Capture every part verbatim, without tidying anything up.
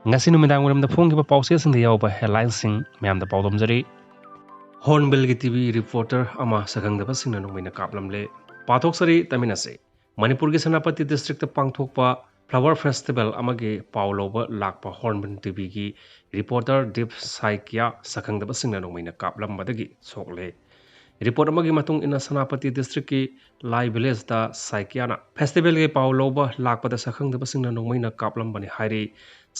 ꯉꯁꯤ ꯅꯨꯃꯤꯗꯥꯡ ꯋꯥꯏꯔꯝꯗ ꯐꯣꯡꯈꯤꯕ ꯄꯥꯎꯆꯦꯁꯤꯡꯗ ꯌꯥꯎꯕ headlineꯁꯤꯡ ꯃꯌꯥꯝꯗ ꯄꯥꯎꯗꯝꯖꯔꯤ꯫ ꯍꯣꯔꯟꯕꯤꯜꯒꯤ ꯇꯤꯚꯤ ꯔꯤꯄꯣꯔꯇꯔ ꯑꯃ ꯁꯛꯈꯪꯗꯕꯁꯤꯡꯅ ꯅꯣꯡꯃꯩꯅ ꯀꯥꯞꯂꯝꯂꯦ꯫ ꯄꯥꯊꯣꯛꯆꯔꯤ, ꯇꯥꯃꯤꯟꯅꯁꯤ꯫ ꯃꯅꯤꯄꯨꯔꯒꯤ ꯁꯦꯅꯥꯄꯇꯤ ꯗꯤꯁꯇ꯭ꯔꯤꯛꯇ ꯄꯥꯡꯊꯣꯛꯄ flower festival ꯑꯃꯒꯤ ꯄꯥꯎ ꯂꯧꯕ ꯂꯥꯛꯄ ꯍꯣꯔꯟꯕꯤꯜ ꯇꯤꯚꯤꯒꯤ ꯔꯤꯄꯣꯔꯇꯔ ꯗꯤꯞ ꯁꯥꯏꯀꯤꯌꯥ ꯁꯛꯈꯪꯗꯕꯁꯤꯡꯅ ꯅꯣꯡꯃꯩꯅ ꯀꯥꯞꯂꯝꯕꯗꯒꯤ ꯁꯣꯛꯂꯦ꯫ ꯔꯤꯄꯣꯔꯠ ꯑꯃꯒꯤ ꯃꯇꯨꯡ ꯏꯟꯅ ꯁꯦꯅꯥꯄꯇꯤ ꯗꯤꯁꯇ꯭ꯔꯤꯛꯀꯤ ꯂꯥꯏ ꯚꯤꯂꯦꯖꯇ ꯁꯥꯏꯀꯤꯌꯥꯅ ꯐꯦꯁꯇꯤꯚꯦꯜꯒꯤ ꯄꯥꯎ ꯂꯧꯕ ꯂꯥꯛꯄꯗ ꯁꯛꯈꯪꯗꯕꯁꯤꯡꯅ ꯅꯣꯡꯃꯩꯅ ꯀꯥꯞꯂꯝꯕꯅꯤ ꯍꯥꯏꯔꯤ꯫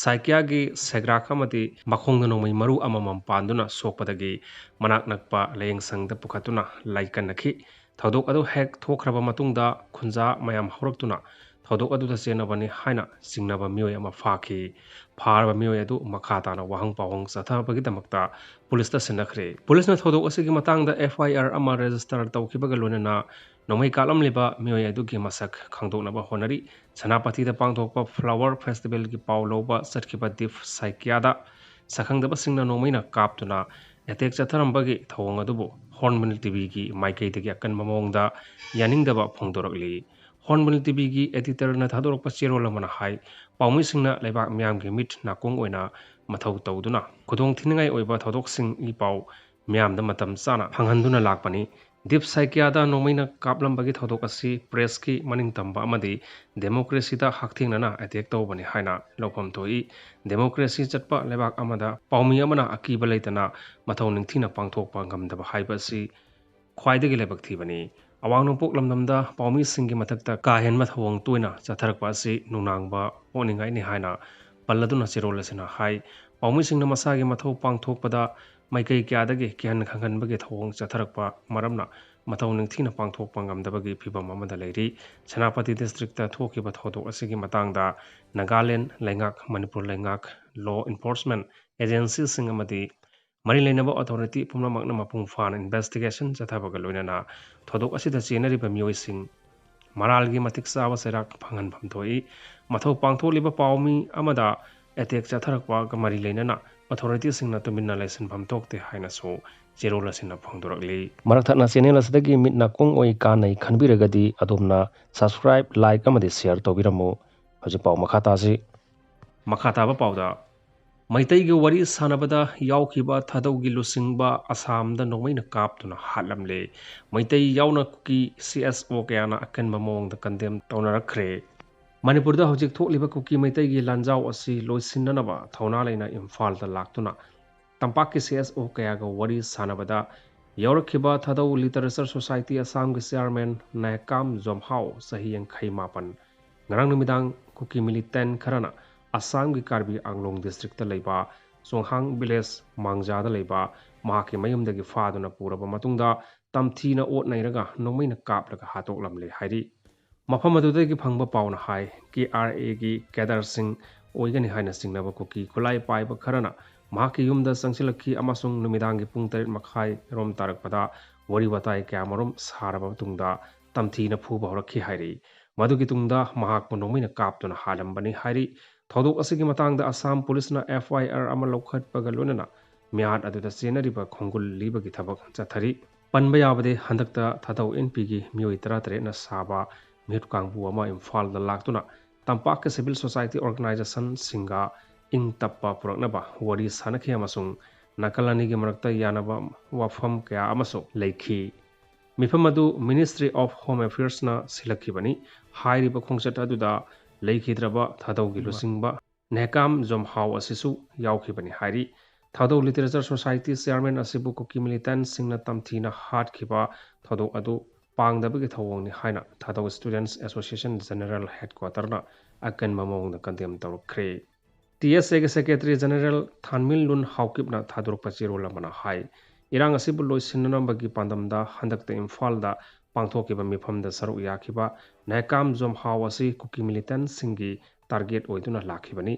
ꯁꯥꯏꯀꯤꯌꯥꯒꯤ ꯁꯦꯒ꯭ꯔꯥꯛ ꯑꯃꯗꯤ ꯃꯈꯣꯡꯗ ꯅꯣꯡꯃꯩ ꯃꯔꯨ ꯑꯃꯃꯝ ꯄꯥꯟꯗꯨꯅ ꯁꯣꯛꯄꯗꯒꯤ ꯃꯅꯥꯛ ꯅꯛꯄ ꯂꯥꯌꯦꯡ ꯁꯪꯗ ꯄꯨꯈꯠꯇꯨꯅ ꯂꯥꯏꯀꯠꯅꯈꯤ꯫ ꯊꯧꯗꯣꯛ ꯑꯗꯨ ꯍꯦꯛ ꯊꯣꯛꯈ꯭ꯔꯕ ꯃꯇꯨꯡꯗ ꯈꯨꯟꯖꯥ ꯃꯌꯥꯝ ꯍꯧꯔꯛꯇꯨꯅ ꯊꯧꯗꯣꯛ ꯑꯗꯨꯗ ꯆꯦꯟꯅꯕꯅꯤ ꯍꯥꯏꯅ ꯆꯤꯡꯅꯕ ꯃꯤꯑꯣꯏ ꯑꯃ ꯐꯥꯈꯤ꯫ ꯐꯥꯔꯕ ꯃꯤꯑꯣꯏ ꯑꯗꯨ ꯃꯈꯥ ꯇꯥꯅ ꯋꯥꯍꯪ ꯄꯥꯎꯍꯪ ꯆꯠꯊꯕꯒꯤꯗꯃꯛꯇ ꯄꯨꯂꯤꯁꯇ ꯁꯤꯟꯅꯈ꯭ꯔꯦ꯫ ꯄꯨꯂꯤꯁꯅ ꯊꯧꯗꯣꯛ ꯑꯁꯤꯒꯤ ꯃꯇꯥꯡꯗ FIR ꯑꯃ register ꯇꯧꯈꯤꯕꯒ ꯂꯣꯏꯅꯅ ꯅꯣꯡꯃꯩ ꯀꯥꯞꯂꯝꯂꯤꯕ ꯃꯤꯑꯣꯏ ꯑꯗꯨꯒꯤ ꯃꯁꯛ ꯈꯪꯗꯣꯛꯅꯕ ꯍꯣꯠꯅꯔꯤ꯫ ꯁꯦꯅꯥꯄꯇꯤꯗ ꯄꯥꯡꯊꯣꯛꯄ flower festivalꯒꯤ ꯄꯥꯎ ꯂꯧꯕ ꯆꯠꯈꯤꯕ ꯗꯤꯞ ꯁꯥꯏꯀꯤꯌꯥꯗ ꯁꯛꯈꯪꯗꯕꯁꯤꯡꯅ ꯅꯣꯡꯃꯩꯅ ꯀꯥꯞꯇꯨꯅ attack ꯆꯠꯊꯔꯝꯕꯒꯤ ꯊꯧꯑꯣꯡ ꯑꯗꯨꯕꯨ ꯍꯣꯔꯟꯕꯤꯜ ꯇꯤꯚꯤꯒꯤ ꯃꯥꯏꯀꯩꯗꯒꯤ ꯑꯀꯟꯕ ꯃꯑꯣꯡꯗ ꯌꯥꯅꯤꯡꯗꯕ ꯐꯣꯡꯗꯣꯔꯛꯂꯤ꯫ ꯍꯣꯔꯟꯕꯤꯜ ꯇꯤꯚꯤꯒꯤ editorꯅ ꯊꯥꯗꯣꯔꯛꯄ ꯆꯦꯔꯣꯜ ꯑꯃꯅ ꯍꯥꯏ, ꯄꯥꯎꯃꯤꯁꯤꯡꯅ ꯂꯩꯕꯥꯛ ꯃꯤꯌꯥꯝꯒꯤ ꯃꯤꯠ ꯅꯥꯀꯣꯡ ꯑꯣꯏꯅ ꯃꯊꯧ ꯇꯧꯗꯨꯅ ꯈꯨꯗꯣꯡ ꯊꯤꯅꯤꯡꯉꯥꯏ ꯑꯣꯏꯕ ꯊꯧꯗꯣꯛꯁꯤꯡꯒꯤ ꯄꯥꯎ ꯃꯤꯌꯥꯝꯗ ꯃꯇꯝ ꯆꯥꯅ ꯐꯪꯍꯟꯗꯨꯅ ꯂꯥꯛꯄꯅꯤ꯫ ꯗꯤꯞ ꯁꯥꯏꯀꯤꯌꯥꯗ ꯅꯣꯡꯃꯩꯅ ꯀꯥꯞꯂꯝꯕꯒꯤ ꯊꯧꯗꯣꯛ ꯑꯁꯤ pressꯀꯤ ꯃꯅꯤꯡ ꯇꯝꯕ ꯑꯃꯗꯤ democracyꯗ ꯍꯛꯊꯦꯡꯅꯅ attack ꯇꯧꯕꯅꯤ ꯍꯥꯏꯅ ꯂꯧꯐꯝ ꯊꯣꯛꯏ꯫ Democracy ꯆꯠꯄ ꯂꯩꯕꯥꯛ ꯑꯃꯗ ꯄꯥꯎꯃꯤ ꯑꯃꯅ ꯑꯀꯤꯕ ꯂꯩꯇꯅ ꯃꯊꯧ ꯅꯤꯡꯊꯤꯅ ꯄꯥꯡꯊꯣꯛꯄ ꯉꯝꯗꯕ ꯍꯥꯏꯕ ꯑꯁꯤ ꯈ꯭ꯋꯥꯏꯗꯒꯤ ꯂꯥꯏꯕꯛ ꯊꯤꯕꯅꯤ꯫ ꯑꯋꯥꯡ ꯅꯣꯡꯄꯣꯛ ꯂꯝꯗꯝꯗ ꯄꯥꯎꯃꯤꯁꯤꯡꯒꯤ ꯃꯊꯛꯇ ꯀꯥ ꯍꯦꯟꯕ ꯊꯧꯑꯣꯡ ꯇꯣꯏꯅ ꯆꯠꯊꯔꯛꯄ ꯑꯁꯤ ꯅꯨꯡꯅꯥꯡꯕ ꯄꯣꯛꯅꯤꯡꯉꯥꯏꯅꯤ ꯍꯥꯏꯅ ꯄꯜꯂꯗꯨꯅ ꯆꯦꯔꯣꯜ ꯑꯁꯤꯅ ꯍꯥꯏ, ꯄꯥꯎꯃꯤꯁꯤꯡꯅ ꯃꯁꯥꯒꯤ ꯃꯊꯧ ꯄꯥꯡꯊꯣꯛꯄꯗ ꯃꯥꯏꯀꯩ ꯀꯌꯥꯗꯒꯤ ꯀꯤꯍꯟ ꯈꯪꯍꯟꯕꯒꯤ ꯊꯧꯑꯣꯡ ꯆꯠꯊꯔꯛꯄ ꯃꯔꯝꯅ ꯃꯊꯧ ꯅꯤꯡꯊꯤꯅ ꯄꯥꯡꯊꯣꯛꯄ ꯉꯝꯗꯕꯒꯤ ꯐꯤꯚꯝ ꯑꯃꯗ ꯂꯩꯔꯤ꯫ ꯁꯦꯅꯥꯄꯇꯤ districtꯇ ꯊꯣꯛꯈꯤꯕ ꯊꯧꯗꯣꯛ ꯑꯁꯤꯒꯤ ꯃꯇꯥꯡꯗ ꯅꯥꯒꯥꯂꯦꯟ ꯂꯩꯉꯥꯛ, ꯃꯅꯤꯄꯨꯔ ꯂꯩꯉꯥꯛ, law enforcement agencyꯁꯤꯡ ꯑꯃꯗꯤ ꯃꯔꯤ ꯂꯩꯅꯕ authority ꯄꯨꯝꯅꯃꯛꯅ ꯃꯄꯨꯡ ꯐꯥꯅ investigation ꯆꯠꯊꯕꯒ ꯂꯣꯏꯅꯅ ꯊꯧꯗꯣꯛ ꯑꯁꯤꯗ ꯆꯦꯟꯅꯔꯤꯕ ꯃꯤꯑꯣꯏꯁꯤꯡ ꯃꯔꯥꯜꯒꯤ ꯃꯇꯤꯛ ꯆꯥꯕ ꯆꯩꯔꯥꯛ ꯐꯪꯍꯟꯐꯝ ꯊꯣꯛꯏ꯫ ꯃꯊꯧ ꯄꯥꯡꯊꯣꯛꯂꯤꯕ ꯄꯥꯎꯃꯤ ꯑꯃꯗ attack ꯆꯠꯊꯔꯛꯄꯒ ꯃꯔꯤ ꯂꯩꯅꯅ authorityꯁꯤꯡꯅ ꯇꯨꯃꯤꯟꯅ ꯂꯩꯁꯤꯟꯐꯝ ꯊꯣꯛꯇꯦ ꯍꯥꯏꯅꯁꯨ ꯆꯦꯔꯣꯜ ꯑꯁꯤꯅ ꯐꯣꯡꯗꯣꯔꯛꯂꯤ꯫ ꯃꯔꯛ ꯊꯠꯅ channel ꯑꯁꯤꯗꯒꯤ ꯃꯤꯠ ꯅꯥꯀꯣꯡ ꯑꯣꯏ ꯀꯥꯟꯅꯩ ꯈꯟꯕꯤꯔꯒꯗꯤ ꯑꯗꯣꯝꯅ subscribe, like ꯑꯃꯗꯤ share ꯇꯧꯕꯤꯔꯝꯃꯨ꯫ ꯍꯧꯖꯤꯛ ꯄꯥꯎ ꯃꯈꯥ ꯇꯥꯁꯤ꯫ ꯃꯈꯥ ꯇꯥꯕ ꯄꯥꯎꯗ, ꯃꯩꯇꯩꯒꯤ ꯋꯥꯔꯤ ꯁꯥꯟꯅꯕꯗ ꯌꯥꯎꯈꯤꯕ ꯊꯥꯗꯧꯒꯤ ꯂꯨꯆꯤꯡꯕ ꯑꯁꯥꯝꯗ ꯅꯣꯡꯃꯩꯅ ꯀꯥꯞꯇꯨꯅ ꯍꯥꯠꯂꯝꯂꯦ꯫ ꯃꯩꯇꯩ ꯌꯥꯎꯅ ꯀꯨꯀꯤ C S O ꯀꯌꯥꯅ ꯑꯀꯟꯕ ꯃꯑꯣꯡꯗ condemn ꯇꯧꯅꯔꯛꯈ꯭ꯔꯦ꯫ ꯃꯅꯤꯄꯨꯔꯗ ꯍꯧꯖꯤꯛ ꯊꯣꯛꯂꯤꯕ ꯀꯨꯀꯤ ꯃꯩꯇꯩꯒꯤ ꯂꯥꯟꯖꯥꯎ ꯑꯁꯤ ꯂꯣꯏꯁꯤꯟꯅꯅꯕ ꯊꯧꯅꯥ ꯂꯩꯅ ꯏꯝꯐꯥꯜꯗ ꯂꯥꯛꯇꯨꯅ ꯇꯝꯄꯥꯛꯀꯤ C S O ꯀꯌꯥꯒ ꯋꯥꯔꯤ ꯁꯥꯟꯅꯕꯗ ꯌꯥꯎꯔꯛꯈꯤꯕ ꯊꯥꯗꯧ Literature Society ꯑꯁꯥꯝꯒꯤ chairman ꯅꯥꯏꯀꯥꯝ ꯖꯣꯝꯍꯥꯎ, ꯆꯍꯤ ꯌꯥꯡꯈꯩ ꯃꯥꯄꯟ, ꯉꯔꯥꯡ ꯅꯨꯃꯤꯗꯥꯡ ꯀꯨꯀꯤ militant ꯈꯔꯅ ꯑꯁꯥꯝꯒꯤ ꯀꯥꯔꯕꯤ ꯑꯪꯂꯣꯡ districtꯇ ꯂꯩꯕ ꯆꯣꯡꯍꯥꯡ village ꯃꯥꯡꯖꯥꯗ ꯂꯩꯕ ꯃꯍꯥꯛꯀꯤ ꯃꯌꯨꯝꯗꯒꯤ ꯐꯥꯗꯨꯅ ꯄꯨꯔꯕ ꯃꯇꯨꯡꯗ ꯇꯝꯊꯤꯅ ꯑꯣꯠ ꯅꯩꯔꯒ ꯅꯣꯡꯃꯩꯅ ꯀꯥꯞꯂꯒ ꯍꯥꯠꯇꯣꯛꯂꯝꯂꯦ ꯍꯥꯏꯔꯤ꯫ ꯃꯐꯝ ꯑꯗꯨꯗꯒꯤ ꯐꯪꯕ ꯄꯥꯎꯅ ꯍꯥꯏ, K R Aꯒꯤ cadreꯁꯤꯡ ꯑꯣꯏꯒꯅꯤ ꯍꯥꯏꯅ ꯆꯤꯡꯅꯕ ꯀꯨꯀꯤ ꯈꯨꯠꯂꯥꯏ ꯄꯥꯏꯕ ꯈꯔꯅ ꯃꯍꯥꯛꯀꯤ ꯌꯨꯝꯗ ꯆꯪꯁꯤꯜꯂꯛꯈꯤ ꯑꯃꯁꯨꯡ ꯅꯨꯃꯤꯗꯥꯡꯒꯤ ꯄꯨꯡ ꯇꯔꯦꯠ ꯃꯈꯥꯏ ꯔꯣꯝ ꯇꯥꯔꯛꯄꯗ ꯋꯥꯔꯤ ꯋꯥꯇꯥꯏ ꯀꯌꯥꯃꯔꯨꯝ ꯁꯥꯔꯕ ꯃꯇꯨꯡꯗ ꯇꯝꯊꯤꯅ ꯐꯨꯕ ꯍꯧꯔꯛꯈꯤ ꯍꯥꯏꯔꯤ꯫ ꯃꯗꯨꯒꯤ ꯇꯨꯡꯗ ꯃꯍꯥꯛꯄꯨ ꯅꯣꯡꯃꯩꯅ ꯀꯥꯞꯇꯨꯅ ꯍꯥꯠꯂꯝꯕꯅꯤ ꯍꯥꯏꯔꯤ꯫ ꯊꯧꯗꯣꯛ ꯑꯁꯤꯒꯤ ꯃꯇꯥꯡꯗ ꯑꯁꯥꯝ ꯄꯨꯂꯤꯁꯅ F I R ꯑꯃ ꯂꯧꯈꯠꯄꯒ ꯂꯣꯏꯅꯅ ꯃꯤꯍꯥꯠ ꯑꯗꯨꯗ ꯆꯦꯟꯅꯔꯤꯕ ꯈꯣꯡꯒꯨꯜ ꯂꯤꯕꯒꯤ ꯊꯕꯛ ꯆꯠꯊꯔꯤ꯫ ꯄꯟꯕ ꯌꯥꯕꯗꯤ ꯍꯟꯗꯛꯇ ꯊꯥꯗꯧ ꯏꯟꯄꯤꯒꯤ ꯃꯤꯑꯣꯏ ꯇꯔꯥꯇꯔꯦꯠꯅ ꯁꯥꯕ ꯃꯤꯍꯨꯠ ꯀꯥꯡꯕꯨ ꯑꯃ ꯏꯝꯐꯥꯜꯗ ꯂꯥꯛꯇꯨꯅ ꯇꯝꯄꯥꯛꯀꯤ civil society organizationꯁꯤꯡꯒ ꯏꯪ ꯇꯞꯄ ꯄꯨꯔꯛꯅꯕ ꯋꯥꯔꯤ ꯁꯥꯅꯈꯤ ꯑꯃꯁꯨꯡ ꯅꯥꯀꯜ ꯑꯅꯤꯒꯤ ꯃꯔꯛꯇ ꯌꯥꯅꯕ ꯋꯥꯐꯝ ꯀꯌꯥ ꯑꯃꯁꯨ ꯂꯩꯈꯤ꯫ ꯃꯤꯐꯝ ꯑꯗꯨ Ministry of Home Affairsꯅ ꯁꯤꯜꯂꯛꯈꯤꯕꯅꯤ꯫ ꯍꯥꯏꯔꯤꯕ ꯈꯣꯡꯆꯠ ꯑꯗꯨꯗ ꯂꯩꯈꯤꯗ꯭ꯔꯕ ꯊꯥꯗꯧꯒꯤ ꯂꯨꯆꯤꯡꯕ ꯅꯦꯍꯀꯥꯝ ꯖꯣꯝꯍꯥꯎ ꯑꯁꯤꯁꯨ ꯌꯥꯎꯈꯤꯕꯅꯤ ꯍꯥꯏꯔꯤ꯫ ꯊꯥꯗꯧ Literature Society chairman ꯑꯁꯤꯕꯨ ꯀꯨꯀꯤ militantꯁꯤꯡꯅ ꯇꯝꯊꯤꯅ ꯍꯥꯠꯈꯤꯕ ꯊꯧꯗꯣꯛ ꯑꯗꯨ ꯄꯥꯡꯗꯕꯒꯤ ꯊꯧꯑꯣꯡꯅꯤ ꯍꯥꯏꯅ ꯊꯥꯗꯧ Students Association General Headquarterꯅ ꯑꯀꯟꯕ ꯃꯑꯣꯡꯗ condemn ꯇꯧꯔꯛꯈ꯭ꯔꯦ꯫ T S Aꯒꯤ Secretary General ꯊꯥꯟꯃꯤꯜ ꯂꯨꯟ ꯍꯥꯎꯀꯤꯞꯅ ꯊꯥꯗꯣꯔꯛꯄ ꯆꯦꯔꯣꯜ ꯑꯃꯅ ꯍꯥꯏ, ꯏꯔꯥꯡ ꯑꯁꯤꯕꯨ ꯂꯣꯏꯁꯤꯟꯅꯅꯕꯒꯤ ꯄꯥꯟꯗꯝꯗ ꯍꯟꯗꯛꯇ ꯏꯝꯐꯥꯜꯗ ꯄꯥꯡꯊꯣꯛꯈꯤꯕ ꯃꯤꯐꯝꯗ ꯁꯔꯨꯛ ꯌꯥꯈꯤꯕ ꯅꯦꯍꯀꯥꯝ ꯖꯣꯝꯍꯥꯎ ꯑꯁꯤ ꯀꯨꯀꯤ militantꯁꯤꯡꯒꯤ target ꯑꯣꯏꯗꯨꯅ ꯂꯥꯛꯈꯤꯕꯅꯤ꯫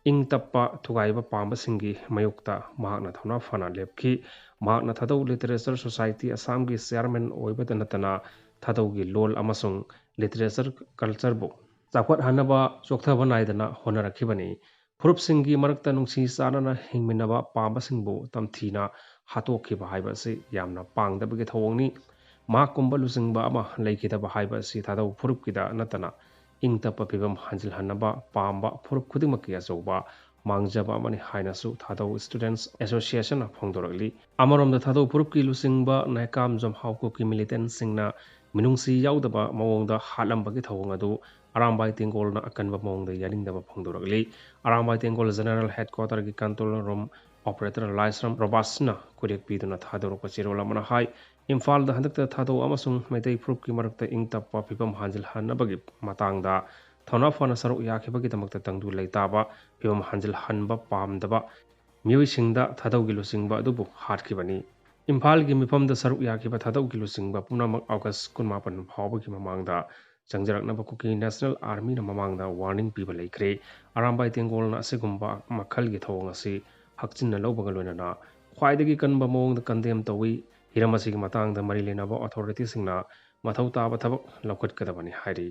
ꯏꯪ ꯇꯞꯄ ꯊꯨꯒꯥꯏꯕ ꯄꯥꯝꯕꯁꯤꯡꯒꯤ ꯃꯥꯌꯣꯛꯇ ꯃꯍꯥꯛꯅ ꯊꯧꯅꯥ ꯐꯅ ꯂꯦꯞꯈꯤ꯫ ꯃꯍꯥꯛꯅ ꯊꯥꯗꯧ Literature Society ꯑꯁꯥꯝꯒꯤ chairman ꯑꯣꯏꯕꯗ ꯅꯠꯇꯅ ꯊꯥꯗꯧꯒꯤ ꯂꯣꯜ ꯑꯃꯁꯨꯡ literature cultureꯕꯨ ꯆꯥꯎꯈꯠꯍꯟꯅꯕ ꯆꯣꯛꯊꯕ ꯅꯥꯏꯗꯅ ꯍꯣꯠꯅꯔꯛꯈꯤꯕꯅꯤ꯫ ꯐꯨꯔꯨꯞꯁꯤꯡꯒꯤ ꯃꯔꯛꯇ ꯅꯨꯡꯁꯤ ꯆꯥꯟꯅꯅ ꯍꯤꯡꯃꯤꯟꯅꯕ ꯄꯥꯝꯕꯁꯤꯡꯕꯨ ꯇꯝꯊꯤꯅ ꯍꯥꯠꯇꯣꯛꯈꯤꯕ ꯍꯥꯏꯕ ꯑꯁꯤ ꯌꯥꯝꯅ ꯄꯥꯡꯗꯕꯒꯤ ꯊꯧꯑꯣꯡꯅꯤ꯫ ꯃꯍꯥꯛꯀꯨꯝꯕ ꯂꯨꯆꯤꯡꯕ ꯑꯃ ꯂꯩꯈꯤꯗꯕ ꯍꯥꯏꯕ ꯑꯁꯤ ꯊꯥꯗꯧ ꯐꯨꯔꯨꯞꯀꯤꯗ ꯅꯠꯇꯅ ꯏꯪ ꯇꯞꯄ ꯐꯤꯕꯝ ꯍꯟꯖꯤꯜꯍꯟꯅꯕ ꯄꯥꯝꯕ ꯐꯨꯔꯨꯞ ꯈꯨꯗꯤꯡꯃꯛꯀꯤ ꯑꯆꯧꯕ ꯃꯥꯡꯖꯕ ꯑꯃꯅꯤ ꯍꯥꯏꯅꯁꯨ ꯊꯥꯗꯧ Students Association ꯅ ꯐꯣꯡꯗꯣꯔꯛꯂꯤ꯫ ꯑꯃꯔꯣꯝꯗ ꯊꯥꯗꯧ ꯐꯨꯔꯨꯞꯀꯤ ꯂꯨꯆꯤꯡꯕ ꯅꯥꯏꯀꯥꯝ ꯖꯝꯍꯥꯎ ꯀꯨꯀꯤ militant ꯁꯤꯡꯅ ꯃꯤꯅꯨꯡꯁꯤ ꯌꯥꯎꯗꯕ ꯃꯑꯣꯡꯗ ꯍꯥꯠꯂꯝꯕꯒꯤ ꯊꯧꯑꯣꯡ ꯑꯗꯨ ꯑꯔꯥꯝꯕꯥꯏ ꯇꯦꯡꯒꯣꯜꯅ ꯑꯀꯟꯕ ꯃꯑꯣꯡꯗ ꯌꯥꯅꯤꯡꯗꯕ ꯐꯣꯡꯗꯣꯔꯛꯂꯤ꯫ ꯑꯔꯥꯝꯕꯥꯏ ꯇꯦꯡꯒꯣꯜ General Headquarter ꯒꯤ control room operator ꯂꯥꯏꯁ꯭ꯔꯝ ꯔꯣꯕꯥꯁꯅ ꯈꯨꯔꯦꯛ ꯄꯤꯗꯨꯅ ꯊꯥꯗꯣꯔꯛꯄ ꯆꯦꯔꯣꯜ ꯑꯃꯅ ꯍꯥꯏ, ꯏꯝꯐꯥꯜꯗ ꯍꯟꯗꯛꯇ ꯊꯥꯗꯧ ꯑꯃꯁꯨꯡ ꯃꯩꯇꯩ ꯐꯨꯔꯨꯞꯀꯤ ꯃꯔꯛꯇ ꯏꯪ ꯇꯞꯄ ꯐꯤꯕꯝ ꯍꯟꯖꯤꯜꯍꯟꯅꯕꯒꯤ ꯃꯇꯥꯡꯗ ꯊꯧꯅꯥ ꯐꯅ ꯁꯔꯨꯛ ꯌꯥꯈꯤꯕꯒꯤꯗꯃꯛꯇ ꯇꯪꯗꯨ ꯂꯩꯇꯥꯕ, ꯐꯤꯕꯝ ꯍꯟꯖꯤꯜꯍꯟꯕ ꯄꯥꯝꯗꯕ ꯃꯤꯑꯣꯏꯁꯤꯡꯗ ꯊꯥꯗꯧꯒꯤ ꯂꯨꯆꯤꯡꯕ ꯑꯗꯨꯕꯨ ꯍꯥꯠꯈꯤꯕꯅꯤ꯫ ꯏꯝꯐꯥꯜꯒꯤ ꯃꯤꯐꯝꯗ ꯁꯔꯨꯛ ꯌꯥꯈꯤꯕ ꯊꯥꯗꯧꯒꯤ ꯂꯨꯆꯤꯡꯕ ꯄꯨꯝꯅꯃꯛ August ꯀꯨꯟꯃꯥꯄꯟ ꯐꯥꯎꯕꯒꯤ ꯃꯃꯥꯡꯗ ꯆꯪꯖꯔꯛꯅꯕ ꯀꯨꯀꯤ National Army ꯅ ꯃꯃꯥꯡꯗ warning ꯄꯤꯕ ꯂꯩꯈ꯭ꯔꯦ꯫ ꯑꯔꯥꯝꯕꯥꯏ ꯇꯦꯡꯒꯣꯜꯅ ꯑꯁꯤꯒꯨꯝꯕ ꯃꯈꯜꯒꯤ ꯊꯧꯑꯣꯡ ꯑꯁꯤ ꯍꯛꯆꯤꯟꯅ ꯂꯧꯕꯒ ꯂꯣꯏꯅꯅ ꯈ꯭ꯋꯥꯏꯗꯒꯤ ꯀꯟꯕ ꯃꯑꯣꯡꯗ condemn ꯇꯧꯏ꯫ ꯍꯤꯔꯝ ꯑꯁꯤꯒꯤ ꯃꯇꯥꯡꯗ ꯃꯔꯤ ꯂꯩꯅꯕ authority ꯁꯤꯡꯅ ꯃꯊꯧ ꯇꯥꯕ ꯊꯕꯛ ꯂꯧꯈꯠꯀꯗꯕꯅꯤ ꯍꯥꯏꯔꯤ꯫